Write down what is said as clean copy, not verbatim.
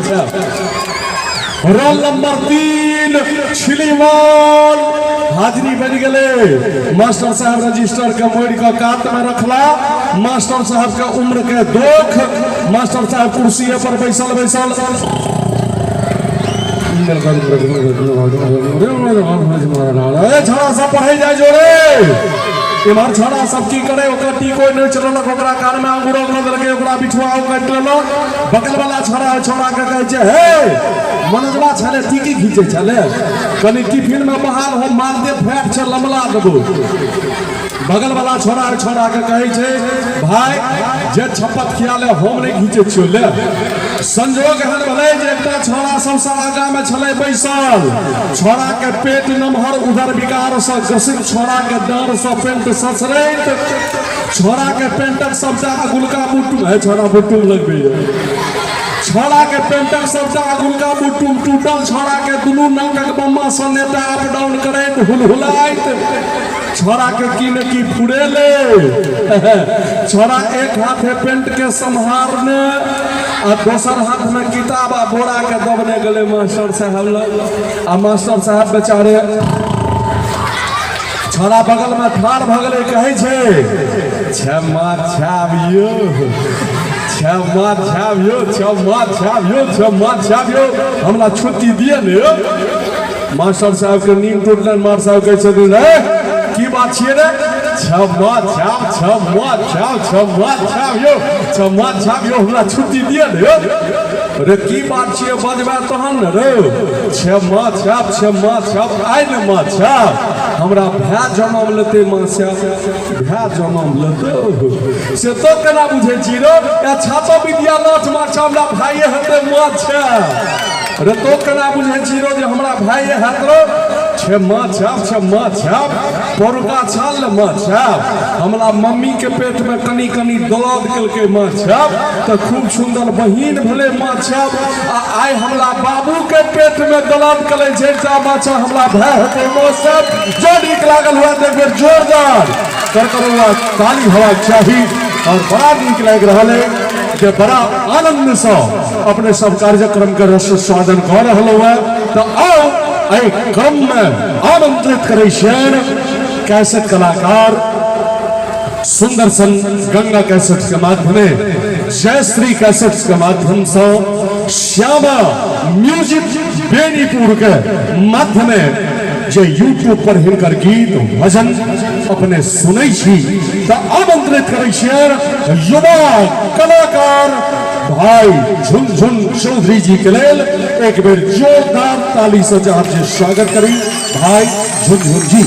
छाप। Roll number 3 छिलीवाल हाजिरी बनि गेलै। मास्टर साहब रजिस्टर के मोड़ि कऽ कात में रखला। मास्टर साहब के उम्र के दोख, मास्टर साहब कुर्सीए पर बैसल बैसल ए छौड़ा सब पढ़ै जाइ जो रे। इम्हर छौड़ा सब की करे, ओकर टीको नहि चलेलक, ओकरा कान में अंगूरो कऽ देलकै, ओकरा बिछुआ काटि लेलक। बगल वाला छौड़ा छौड़ा के कहै छै, हे मनोजवा छलै टीकी घीचै छलै, कनि टिफिन में बहाल हो, मालदे फैट छै लमला देबो। बगल वाला छौड़ा छौड़ा के कहै छै, भाई जे छप्पत खियाले हम नहि घीचै छियौ ले। संजोग एहन भेलै जे एकटा छौड़ा सबसँ आगा में छलै बैसल। छौड़ा के पेट नमहर, उधर विकार से ग्रसित, छौड़ा के डाँड़ से पेंट ससरैत, छौड़ा के पेंटक सबटा अगुलका बुटुम है, छौड़ा बुटुम लगबैया। छौड़ा के पेंटक सबटा अगुलका बुटुम टूटल, छौड़ा के दुनू नाकक बम्मा से नेता अप डाउन करैत हुलहुलाइत, छौड़ा के की ने की फुरेले। छौड़ा एक हाथे पेंट के सम्हारने आ दोसर हाथ में किताब आ बोरा के दबने गेलै मास्टर साहब लग। आ मास्टर साहब बेचारे छौड़ा बगल में ठाढ़ भऽ गेलै, कहै छै, क्षमा छाबियो, क्षमा छाबियो, क्षमा छाबियो, क्षमा छाबियो, हमरा छुट्टी दिअ ने यौ। मास्टर साहब के नींद टूटलनि। मास्टर साहब कहै छथिन, रे की बात छियै रे? क्षमा छाप, क्षमा छाप, क्षमा छाप यौ, क्षमा छाप यौ, हमरा छुट्टी दिअ ने यौ। रे की बात छियै, बजबै तहन ने रे। क्षमा छाप, क्षमा छाप, आइ ने माँ छाप, हमरा भाय जनम लेतै, माँ छाप भाय जनम लेतै से तो केना बुझै छी रो? या छापो विद्या लाठ मार छाप, हमरा भाइये हेतै माँ छाप। रे तो केना बुझै छी रो जे हमरा भाइये हेत रो? छे माँ छाप, छे माँ छाप, परुका छाल ने माँ छाप, हमरा मम्मी के पेट में कनी कनी दर्द केलकै माँ छाप, तऽ खूब सुंदर बहिन भेलै माँ छाप। आ आइ हमरा बाबू के पेट में दर्द केलै छै जा माँ छाप, हमरा भाय हेतै माँ छाप। जो नीक लागल हुआ तऽ एक बेर जोरदार करकरौआ ताली होबाक चाही। और बड़ा नीक लागि रहल है जे बड़ा आनंद से अपने सब कार्यक्रम के रस स्वादन कऽ रहल हुआ। तऽ आउ एहि क्रम में आमंत्रित करै छियनि कैसेट कलाकार सुंदर सन गंगा कैसेट के माध्यम जयश्री कैसेट के माध्यम से श्यामा म्यूजिक बेनीपुर के माध्यम जे यूट्यूब पर हिनकर गीत भजन अपने सुनै छी, तऽ आमंत्रित करै छियनि युवा कलाकार भाई झुनझुन चौधरी जी के लेल एक बेर जोरदार ताली से चाहब जे स्वागत करी भाई झुनझुन जी।